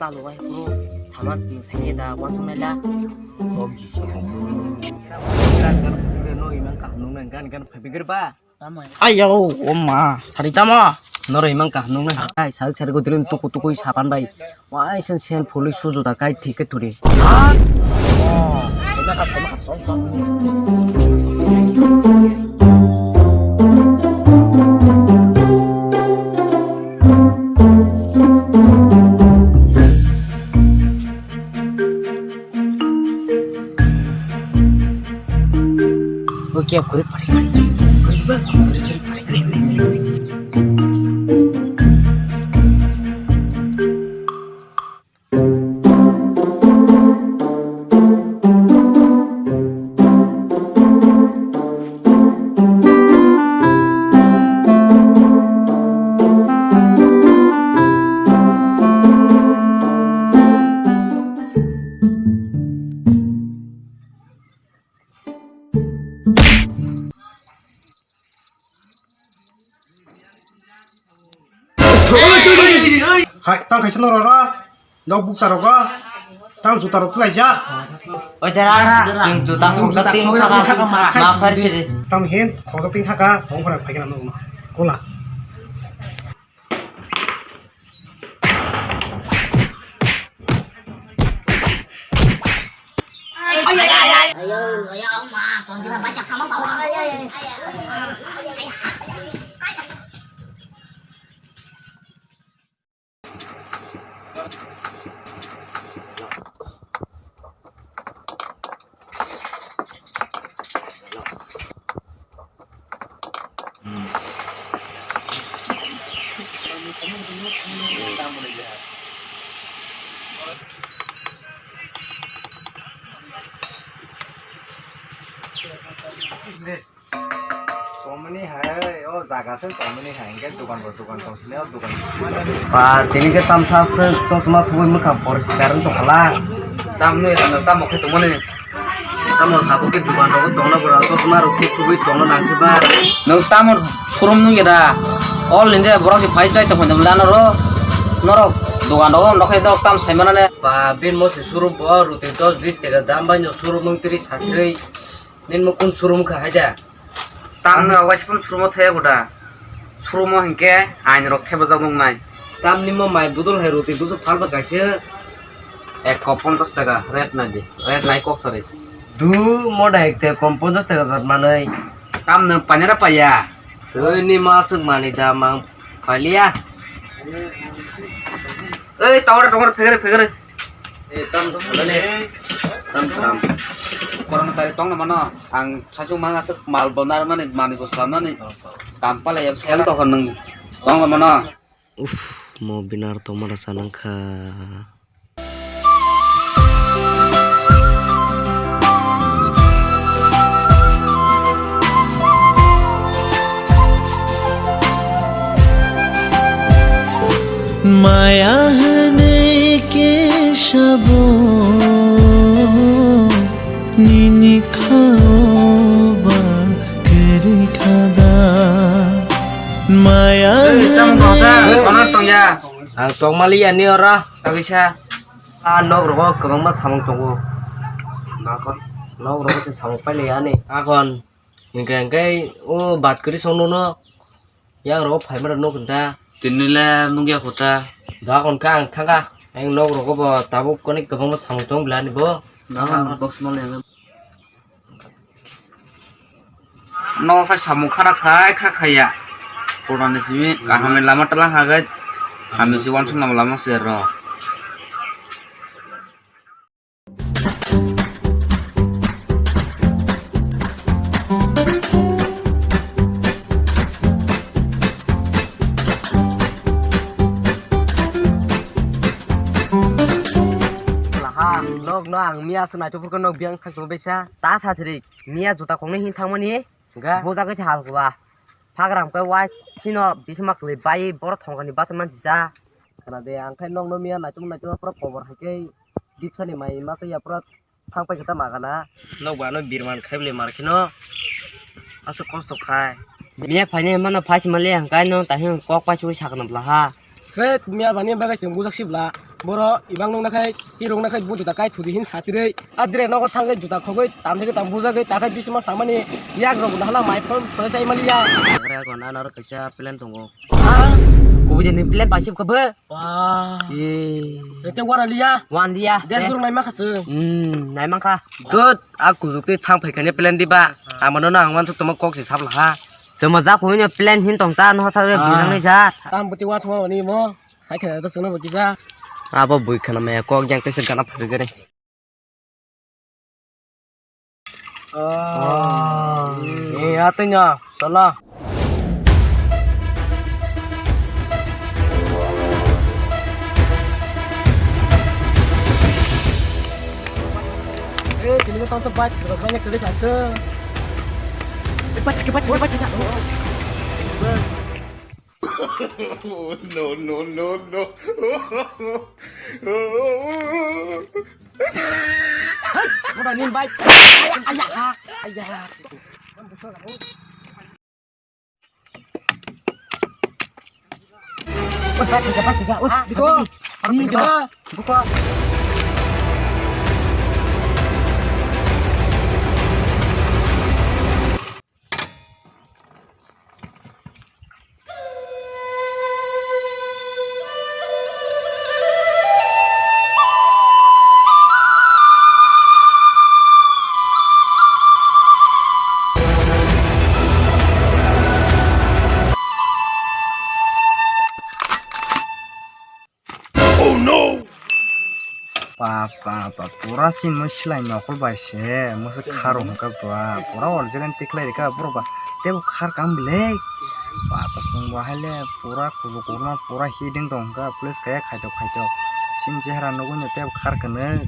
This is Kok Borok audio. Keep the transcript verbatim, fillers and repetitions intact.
Talo wai kuro, sama tini sani da wansuk nai la. Gan gan phai bigir ba. Ayo, oma, sari tamo. Noro imang kaham nung nai. Ai, sari sari ko dilin tuku tuku i sapan bai. Wai sen sen phuli suju da kai thik ke thuri. Ha? Oh, ema ka, ema ka, som, som. Oke, kuri pari, pari. Kuri ba, kuri, kuri pari, kuri, kuri. Hai, tang kaisa norok ra. Nok bukcha rok go. Tang juta rok tulaijak. Oi dara, chwng juta khokjak ting thaka, ma phar siri. Tang hin khokjak ting thaka, tong khora phaikhe nang nukno. Kola. Chomani hai, o jaga se chomani hai, hingke dogan bo dogan tong sini, o dogan. Ba, tini ke tamsa se chosma thubui mwkha poriskar wng tongkha la. Tamni rano tamo khe tongmani. Tamo tabuk ke dogan rogo tongna bora, chosma rok khe thubui tongna nangsi ba. Nwng tamo showroom nung ya da? All India borok se phai chai tong phai la noro. Norok dogan rogo nokhe norok tam sai manane. Ba, bin mo se showroom bo roti dos bis taka dam bai no showroom nung tiri satri. Nini mo kun showroom kha hai da? Tamni ogaisi kun showroom o thaya goda. Showroom o hinkhe ain rok thebajak nung nai. Tamni mo mai budol hai roti busu phalba kaisa. Ek kok ponchas taka, ret nai di. Ret nai kok sari. Du mo da ek te kom ponchas taka jat manai. Tamni panya da paya. Twi ni ma suk mani da mang phalia. Ei, tawar, tawar, phegre, phegre. Eh, tam salane. Tam, tam. Kormo chari tong na mano. Ang sasung manga suk mal bonar mani, mani boslam mani. Tam pale yang sel to kon nung. Tong na mano. Uff, mo binar to mara sanang kha. Maya hwnwi khe sabo nini khao ba kwrwi kha da. Maya hwnwi khe. Ang tongmali yani ora. Tagisa. A nok rogo kwbangma samung tongo. Nok rogo se samung pailai yani. Akon. Hingke hingke o bat kwrwi song nono yang rogo phaimara nuk hinta. Tinile nukya kota. Da kon ka ang thangka. Ang nok rogo bo tabuk konik kwbangma samung tong bwlani bo. Na box mole. No khai samung khara khai kha khaya. Pura ni simi kaham ni lama talang hagai. Kami si wansuk nama lama sero. Laha, nok no ang miya se naithok phuru no biyang thang tong bisa ta sachiri miya juta kong ni hin thang mani. Ga. Bo jaga se hal kuwa. Phagra hwnkhe wai sino bisma kwlwi bai borok thongani basa manchisa. Khna de, ang khai nokno miya naitok naitok pura kobor hai khe dipsani mai masa ya pura thang pai khe ta magana. Nok ba no birman khai bwle mar kheno aswk kosto khai. Miya phaini mano phai sima le ang kai no ta hin kok pai sui sakno bla ha. He miya bani bagwi chwng bujak sibla. Boro ibang nung nakhai, irung nakhai bo juta kai thudi hin satri. Adre nogo thangwi juta khogwi tamjagwi tam bujagwi takhai bisima samani yak rok nahala mai phone phalai sai maliya. Agra ko nana ro kaisa plan tongo. Ah, kubui ni plan paisip kabo. Wah. Ye. Sete wara liya. Wan liya. Des burung nai makha se. Hmm, nai makha. Dut, a kujuk twi thang phaikha ni plan diba. Amano no ang wansuk tongma kok se sap laha. Tamo jak hwnwi plan hin tong ta no sa Ah. Bijang ni jat. Tam buti wa thwa ni mo. Hai khe da sungno buti ja. Abo bui khana me kok jang tese gana phai gare. Oh. Eh, atenya, sala. Eh, tini ko tansa bat, rok banya kali kasa. Eh, bat, bat, bat, bat. No, no, no, no. Udah nih, baik. Ayah, ayah. Wah, baik, baik, baik. Wah, ah, biko. Biko. Biko. Oh no! Pa, pa, pa, pura si mwslai nokol bai se, mwsa kharo hwnkha ba, pura original tiklai rikha borok ba, tebo khar kam belai. Pa, pa, chwng bo haile pura kubuk kubukma pura hiding tong hwnkha, police kaya khaitok khaitok, sini chehara nugui no tebo khar kwnwi.